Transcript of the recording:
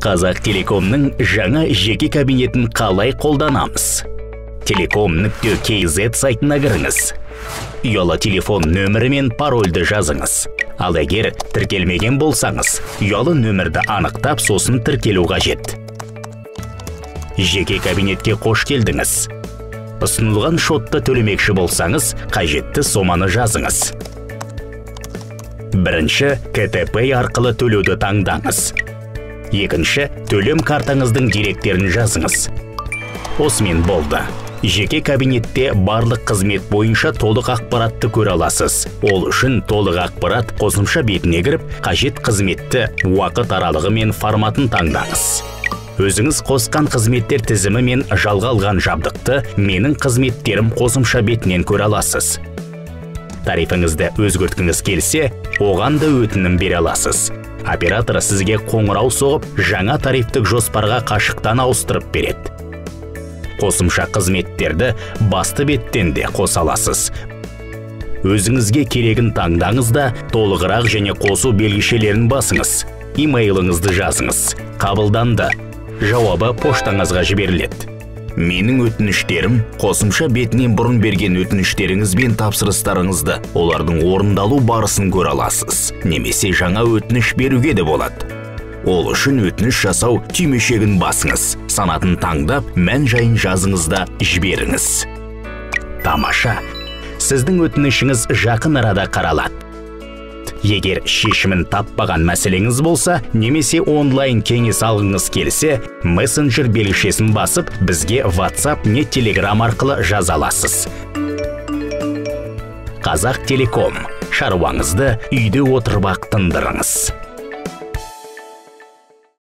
Қазақ Телекомның жаңа жеке кабинетін қалай қолданамыз? Telecom.kz сайтына кіріңіз. Ұялы телефон нөмірі мен парольді жазыңыз. Ал егер тіркелмеген болсаңыз, ұялы нөмірді анықтап, сосын тіркелу қажет. Жеке кабинетке қош келдіңіз. Ұсынылған шотты төлемекші болсаңыз, қажетті соманы жазыңыз. Бірінші, КТП арқылы төлеуді таңдаңыз. Екінші, төлем картаңыздың деректерін жазыңыз. Осымен болды. Жеке кабинетте барлық қызмет бойынша толық ақпаратты көре аласыз. Ол үшін толық ақпарат қосымша бетіне кіріп, қажет қызметті, уақыт аралығы мен форматын таңдаңыз. Өзіңіз қосқан қызметтер тізімі мен жалға алған жабдықты менің қызметтерім қосымша бетінен көре аласыз. Тарифіңізді өзгерткіңіз келсе, оған да өтінім бере аласыз. Оператор сізге қоңырау соғып, жаңа тарифтік жоспарға қашықтан ауыстырып береді. Қосымша қызметтерді басты беттен де қоса аласыз. Өзіңізге керегін таңдаңыз да, толығырақ және қосу белгішелерін басыңыз. Имейліңізді жазыңыз. Қабылданды. Жауабы поштаңызға жіберіледі. Менің өтініштерім қосымша бетінен бұрын берген өтініштеріңіз бен тапсырыстарыңызды, олардың орындалу барысын көре аласыз. Немесе жаңа өтініш беруге де болады. Ол үшін өтініш жасау түймешегін басыңыз, санатын таңдап, мән жайын жазыңыз да жіберіңіз. Тамаша! Сіздің өтінішіңіз жақын арада қаралады. Егер шешімін таппаған мәселеңіз болса, немесе онлайн кеңес алғыңыз келсе, мессенджер белгішесін басып, бізге WhatsApp не Telegram арқылы жаза аласыз. Қазақ Телеком. Шаруаңызды үйде отырып-ақ тындырыңыз.